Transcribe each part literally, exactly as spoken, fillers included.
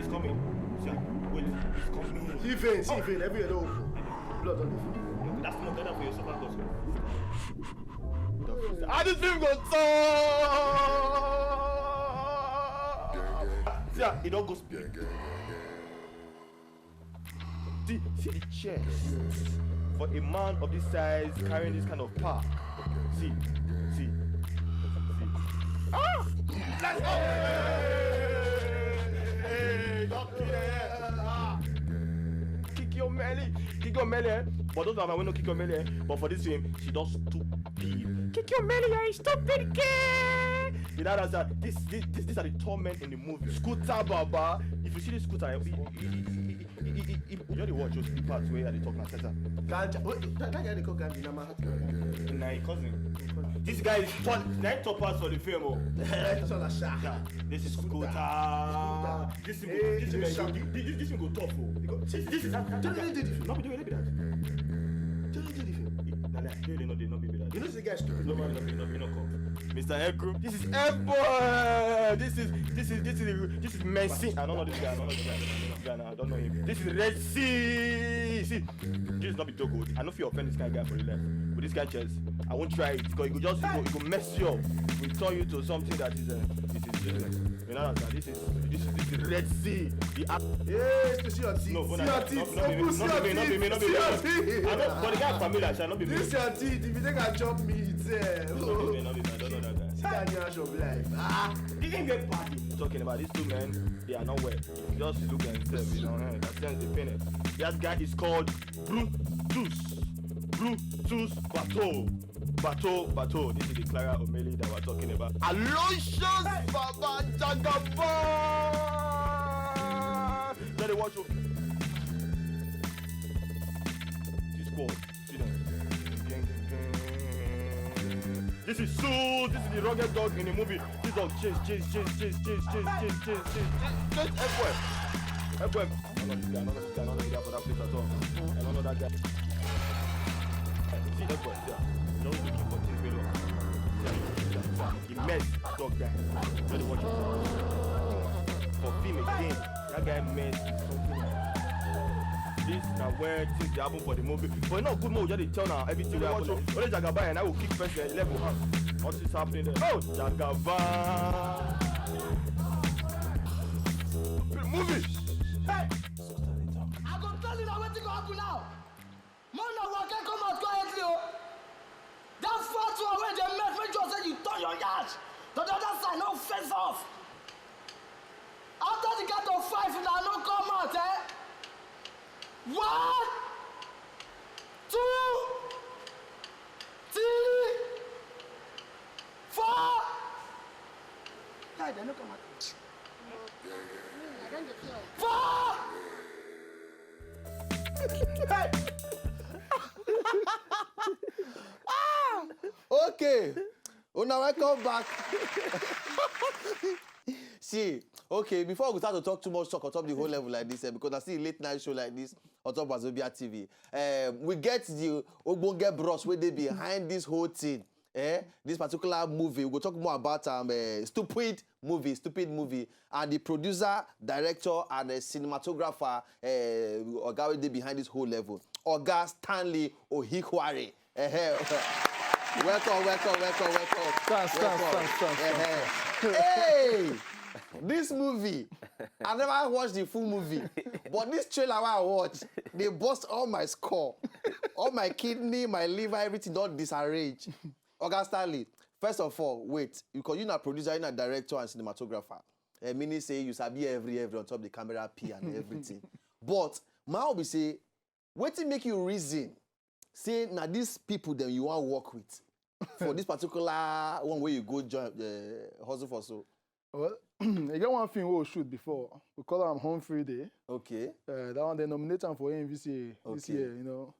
He's coming. See, wait, he's coming. See vein, see vein, everywhere don open. Blood don dey flow. That's not better for your sofa cause. Ah, this film go talk. See, ah, e don go speak. See, see the chest for a man of this size carrying this kind of power. See, see, see. Ah! Let's go! Hey, don't kill her. Ah! Kick your melly, kick your melly. Eh? But those are my window kick your melly. Eh? But for this film, she just stupid. Kick your melly, you stupid girl. You know that's that. This, this, this, these are the tall men in the movie. Scooter Baba. If you see this scooter, eh, he, he, he, he, he, he, he, you know the watch, the parts where they talk like that. Ganja. Wait, that, that guy they call Ganja. Na my heart. Na him cousin. This guy is top, na him top pass for the film. Oh. That's all I shot. Yeah. This is scooter. This is this this this this go tough. Oh. This this is totally different. No be the way be that. Totally different. Na like you know they no be that. You know the guy stupid. No be no be no be no come. Mister Ekru. This is F boy. This is this is this is this is Messi. I don't know this guy. I don't know this guy. I don't know this guy. Now. I don't know him. This is Red Sea. See, this is not be joke. Oh. I know if you offend this kind of guy for your life. With this kind of chest, I won't try it because it could just it go, it go mess you up. We turn you to something that is uh, it is useless. You know that this is this is this is Red Sea. The app. Yes, to see your teeth. No, see your teeth. Open see your teeth. See your teeth. I don't, but the guy familiar, shall not be me. This your teeth. If you take a chop me, it's uh, no be me, no be me. I don't know that guy. See that new ash of life. Ah, the game get party. Talking about these two men, they are not well. Just look at themselves, you know. Eh, that's just the pain. That guy is called Brutus. Brutus Bato. Bato, Bato. This is the Clara Omeli that we're talking about. Aloysius Baba Jagaba. Let it watch you. This squad. See them. Gang, gang, gang. This is Sus. This is the rugged dog in the movie. This dog chase, chase, chase, chase, chase, chase, chase, chase, chase, chase. F O M. F O M. I don't know this guy. I don't know this guy. I don't know this guy for that place at all. I don't know that guy. See F O M. Yeah. You know, looking for things very well. Yeah, yeah, yeah. The mess dog guy. Let me watch it. For film again. That guy mess is something else. This na where things dey happen for the movie. But e no good make we just dey tell na everything wey happen. Only Jagaba and I go kick person, e leg go hang. What is happening there? Oh, Jagaba. Movie. Hey! I go tell you na wetin go happen now. More na One, two, three, four. Guy, dem no come out. Four. Hey. Ah! Okay. Una welcome back. See, okay, before we start to talk too much talk on top the whole level like this, eh, because I see a late night show like this on top Wazobia T V. Um, we get the Ogbonge bros wey dey behind this whole thing. Eh, this particular movie, we go talk more about um, uh, stupid movie, stupid movie, and the producer, director, and the cinematographer, uh, Oga wey dey behind this whole level, Oga Stanley Ohikware. Eh, eh. Welcome, welcome, welcome, welcome. Thanks, thanks, Welcome. thanks, thanks, Eh, eh. Hey, this movie, I never watched the full movie, but this trailer wey I watch, they bust all my skull, all my kidney, my liver, everything don disarrange. Oga Stanley, first of all, wait, because you na producer, you na director and cinematographer. Eh, meaning say you sabi every every on top the camera P and everything. But my own be say, wetin make you reason say na these people dem you wan work with for this particular one wey you go join uh, hustle for so? Well, e get one film wey we shoot before. We call am Humphrey Day. Okay. Uh, that one they nominate am for M V C A this Okay. year, you know,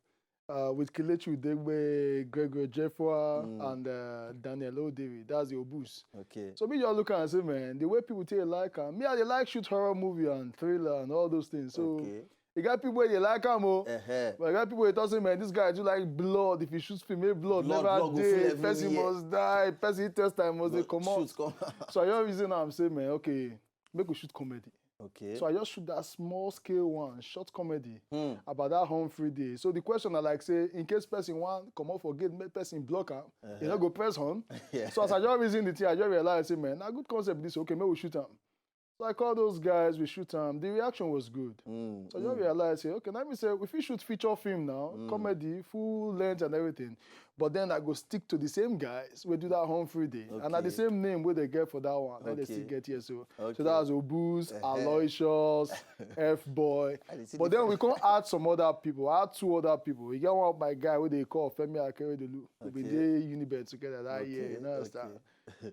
uh, with Kelechi Udegbe, Gregory Jeffua, Mm. and uh, Daniel Odevi. That's the Obus. Okay. So me just look and say, man, the way people take like am, me I dey like shoot horror movie and thriller and all those things. So Okay. you got people wey dey like am, oh. Uh-huh. But you got people wey talk say, man, this guy do like blood. If you shoot film, make blood, Blood, never blood go full dey. everywhere. Person must die. Person test time must dey Go comot. shoot come. So I just reason am say, man, okay, make we shoot comedy. Okay. So I just shoot that small scale one, short comedy Hmm. about that Humphrey Day. So the question I like say, in case person wan comot for gate, make person block am, Uh-huh. you no go press horn. Yeah. So as I just reason the thing, I just realize say, man, na good concept this. Okay, make we shoot am. So I call those guys, we shoot am. The reaction was good. Mm, So I just mm. realize say, okay, let me say, if we shoot feature film now, Mm. comedy, full length and everything, but then I go stick to the same guys wey do that Humphrey Day, and na the Okay. same name wey they get for that one, wey they still Okay. get here. So, Okay. so that's Obus, Uh-huh. Aloysius, F Boy. I dey see But the then we come add some other people. I add two other people. You get one of my guy wey they call Femi Akeredolu. We been Okay. dey Unibet together that year. Okay, You know, understand? okay.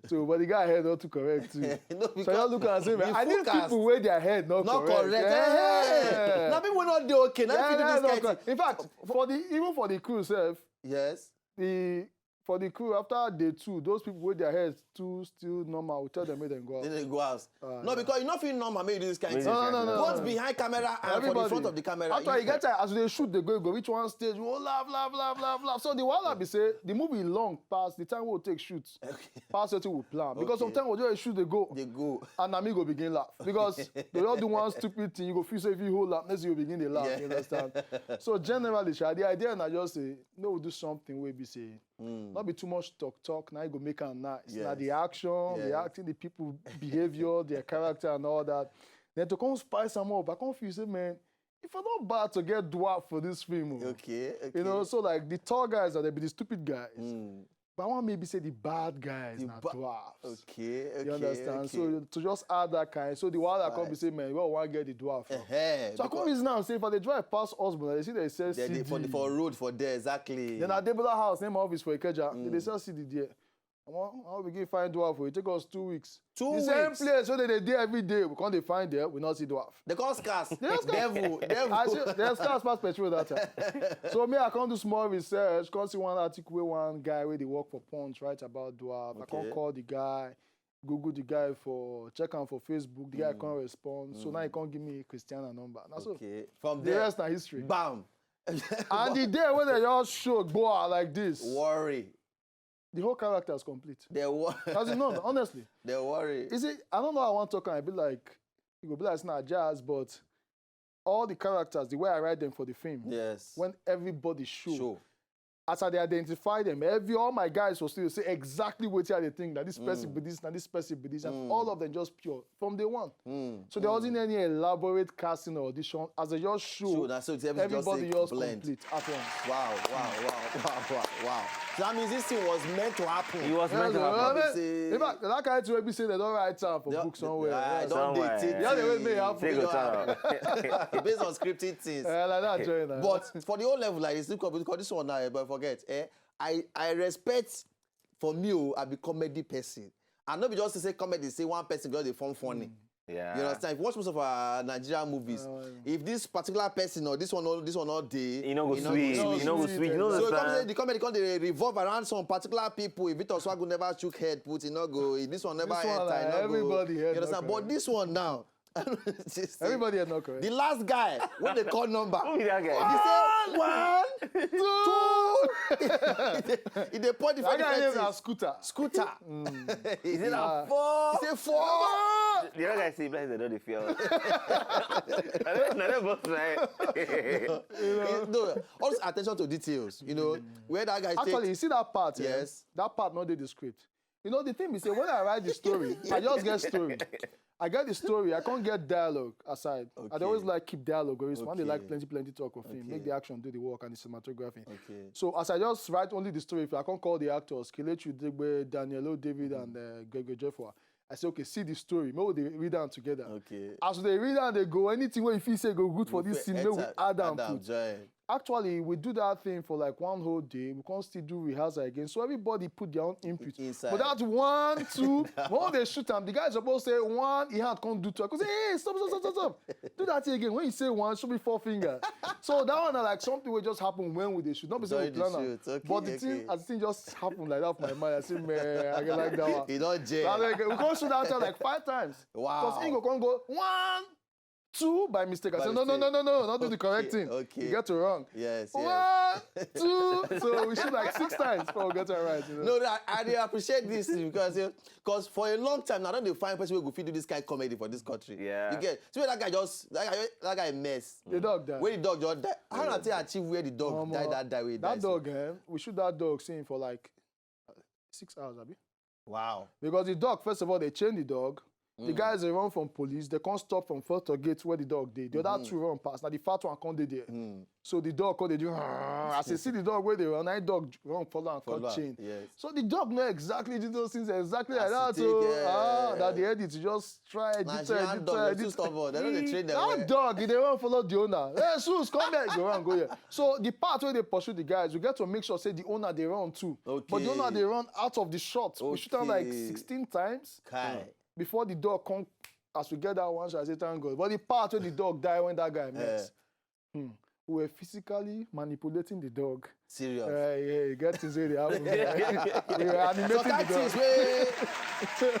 So, but the guy head not too correct too. No, So I because look and say, man, the I need forecast people where their head not, not correct. correct. Yeah. Eh, na people wey no dey okay. Na Yeah, fit do yeah, this no, kind no. thing. In fact, for the, even for the crew self, Yes. the for the crew after day two, those people with their heads too still normal, we tell them make them go out. Then they go house. Ah, No, yeah. Because you no fit normal make you do this kind Make thing. this kind No, no, thing. no, no. Both behind camera and for the Everybody. front of the camera. After You- you get tired, as they shoot, they go, go reach one stage, we all laugh, laugh, laugh, laugh, laugh. So the wahala be say the movie long past the time we take shoot, Okay. past wetin we plan. Because Okay. Sometimes we just shoot, they go, They go. And na me go begin laugh because they don't do one stupid thing. You go feel say if you hold up, next you begin to laugh. Yeah. You understand? So generally, sha, the idea na just say no, we do something wey be say Mm. not be too much talk talk. Now you go make am nice. Now the Yes. action, the Yes. acting, the people behavior, their character, and all that. Then to come spice am up, I come feel say, man, if I don't bad to get dwarf for this film, oh. Okay. Okay. You know, so like the tall guys are they be the stupid guys. Mm. But I want maybe say the bad guys The na ba- dwarfs. Okay. Okay. You understand? Okay. So to just add that kind, so the while I come be Right. Say, man, we all want get the dwarf. Eh-heh, So I come because reason now say if I dey drive past Osborne, they see they sell they C D. dey for the for road for there exactly. Then at Debola House, name my office for Ikeja. They dey sell C D there. I want, I want begin find dwarf for it. Take us two weeks. Two The same weeks. Place where they dey every day. We can't dey find there. We not see dwarf. They call scars. They just call- Devil. Devil. I see, there's cars pass petrol that time. So me, I can't do small research. Can't see one article where one guy where they work for Punch write about dwarf. I can't Okay. Call the guy, Google the guy for check him for Facebook. The guy can't respond. So now he can't give me Christiana number. Now so Okay. From the there. Rest na history. Bam. And the day when they just show boy like this, Worry. The whole character is complete. They worry. As in, no, honestly, They worry. You see, I don't know how I want to talk. I be like, it go be like it's not jazz, but all the characters, the way I write them for the film, Yes. When everybody show, Show. as I dey identify them, every, all my guys for studio say exactly wetin I dey think. Na this person be this, na this person be this, and all of them just pure from day one. So there wasn't any elaborate casting or audition. As I just show, So na so everything just everybody take just blend. Complete at once. Wow, wow, wow, wow, wow. So that means this thing was meant to happen. It was meant to Yeah, happen. man. Say- In fact, that kind of thing wey be say they don write am for Yeah, book somewhere. I Yeah. don't Somewhere. dictate Yeah, they will thing. make happen. Take You your know, time. based on scripted things. Eh, like that, join am. But for the whole level, like this, because this one now, but forget. Eh, I I respect for me, oh, I be comedy person. I no be just to say comedy, say one person just dey form funny. Yeah. You understand? If you watch most of our Nigerian movies, Oh, if this particular person or this one, or this one not dey, E no go sweet. go E no go sweet, sweet. You eh. know So the come say stand. the comedy come dey revolve around some particular people. If Victor Swagu never shook head, put e no go. If this one never This one, enter, like, e no go. everybody head You no understand? But correct. This one now, Everybody head not correct. The last guy when they call number, Who be that guy? he say one, two. He dey point the That guy name na finger. Scooter. Scooter. Is it Yeah. a four? He say four. The other guy say, "Bless the Lord, they fear." I don't know, boss, right? Eh, no, also attention to details. You know where that guy Actually, take, you see that part? Eh? Yes. That part not dey the script. You know, the thing be say when I write the story, I just get story. I get the story. I can't get dialogue aside. I dey always Okay. Like keep dialogue. Always when they like Okay. Plenty plenty talk of film, make Okay. The action do the work and the cinematography. Okay. So as I just write only the story, if I can't call the actors, Kelechi Udegbe, Daniel O. David, and uh, Gregory Jeffua, I say, "Okay, see the story. Maybe they read down together." Okay. As they read down, they go, anything where if you say go good for this scene, make we add down. Put. Join. Actually, we do that thing for like one whole day. We can't still do rehearsal again. So everybody put their own input. Inside. But that one, two, when they shoot them, the guy is supposed to say one, he hand can't do two. I could say, "Hey, stop, stop, stop, stop, stop. Do that thing again." When you say one, show me four finger. So that one are like something will just happen when we dey shoot. Not be say we During the plan am. shoot. Okay, But the thing, okay. As the thing just happened like that for my mind, I say, "Man, I get like that one." You don't So I jail. like, we can't shoot that time like five times. Wow. Because he go can't go one, two by mistake. I say, "No, no, no, no, no, not do the correct Okay, thing. okay. You get it wrong." Yes. Yes. One, two. So we shoot like six times before we get it right. You know? No, no, I, I dey appreciate this because because for a long time now, I don't dey find person wey go fit do this kind of comedy for this country. Yeah. You get, see where that guy just that guy that guy mess. The dog die. Where the dog just die. How na take achieve where the dog Omo, die that die way? That dog, eh, we shoot that dog scene for like six hours, abi? Wow. Because the dog, first of all, they chain the dog. The guys they run from police. They can't stop from first to gate where the dog dey. The other two run past. Now the fat one can't dey there. So the dog can't dey do. As they see the dog where they run, that dog run follow and Follow cut am, chain. Yes. So the dog know exactly do those things exactly like As that. he So take, ah, uh, that the edit you just try edit, Nigerian edit, dog, edit. They too stubborn. They don't dey train them That well. Dog, they run follow the owner. "Hey, Sus, come here." Go and go here. So the part where they pursue the guys, we get to make sure say the owner they run too. But the owner Okay. They run out of the shot. We shoot am like Okay. sixteen times Kai. Before the dog come. As we get that one shot, I say, "Thank God." But the part where the dog die when that guy met, hmm, we were physically manipulating the dog. Serious. Uh, yeah, you get things where they happen. We were animating Sometimes the things dog. Wey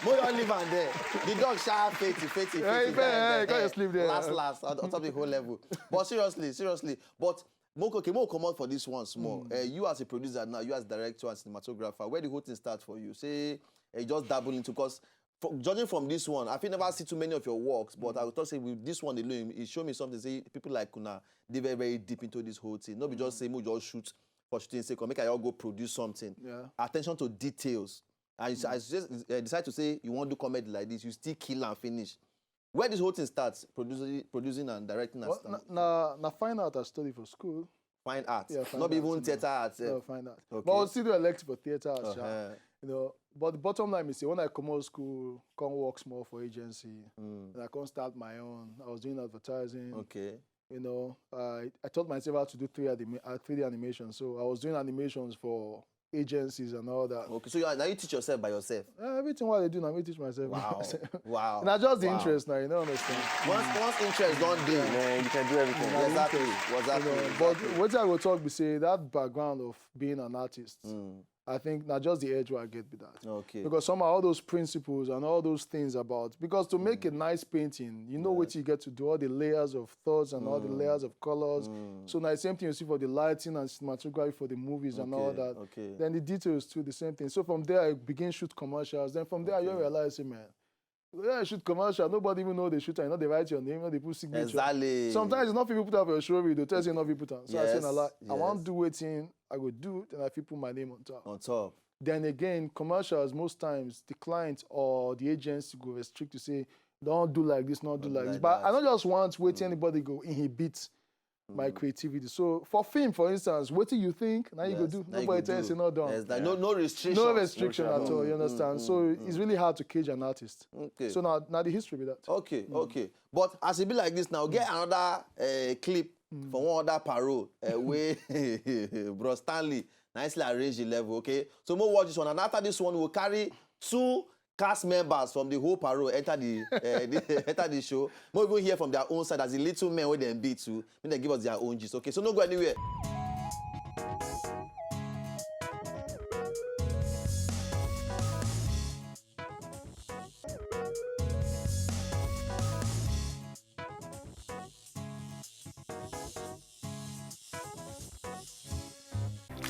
mo don leave am there. The dog sha fainty, fainty, Yeah, fainty. yeah, yeah, die you can't there. Sleep there. Last, last, on, on top the whole level. But seriously, seriously. But Moko, okay, Moko, come out for this one small. Uh, you as a producer now, you as director and cinematographer, where the whole thing start for you? Say, uh, you just dabble into, because for, judging from this one, I feel never see too many of your works, but I would talk say with this one alone, it show me something. Say people like una, they very, very deep into this whole thing. Not be just say, "Mo just shoot for shooting sake, or make I all go produce something." Yeah. Attention to details. And you, I just uh, decide to say you want to do comedy like this, you still kill and finish. Where this whole thing starts, producing, producing and directing and Well, stuff. na, na, na fine art I study for school. Fine art, Yeah, fine not be art, even yeah. Theater arts. Eh? No, fine art. Okay. But I still do elective for theater arts. Sha. Uh-huh. You know, but the bottom line is, say, when I come out of school, come work small for agency, Mm. and I come start my own. I was doing advertising. Okay. You know, I, I taught myself how to do three, anima- uh, three D animation. So I was doing animations for agencies and all that. Okay. So you are, now you teach yourself by yourself. Uh, everything what I do, now I teach myself. Wow. Wow. And that's just the Wow. interest now, you know what I'm saying? Once once interest don dey. Man, you can do everything. Yeah. Exactly. Exactly. You know, but Exactly. what I will talk be say that background of being an artist, Mm. I think not just the edge where I get with that. Okay. Because somehow all those principles and all those things about, because to make a nice painting, you know what you get to do, all the layers of thoughts and all the layers of colors. Mm. So now the same thing you see for the lighting and cinematography for the movies and all Okay, that. Okay. Then the details too, the same thing. So from there, I begin shoot commercials. Then from there, I Okay. realize, hey, man, yeah, I shoot commercial. Nobody even know they shoot. I know they write your name, know they put signature. Exactly. Sometimes it's not people put up your show, they tell you not people put on. So I say, Yes, "No lie, I want yes. Do waiting I go do, then I fit put my name on top. On top. Then again, commercials, most times the client or the agency go restrict to say, "Don't do like this, not do Don't like do this." like But I that. Don't just want wait anybody go inhibit my creativity. So for film, for instance, what do you think? Now you go Yes, do. now you Nobody go tell you do. Say no done. There's like no, no restriction. No restriction at all. You Mm, understand? mm, So mm, it's really hard to cage an artist. Okay. So now, now the history with that. Okay, okay. But as it be like this now, get another uh, clip from one other parole uh, where Bro Stanley nicely arrange the level, okay? So we'll watch this one, and after this one, we'll carry two cast members from the whole parole enter the, uh, the enter the show. We'll even hear from their own side as the little men where they be too. When they give us their own gist, okay? So no go anywhere.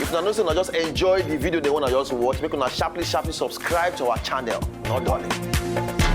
If una know say una just enjoy the video, they wanna just watch, make una sharply, sharply subscribe to our channel. No darling.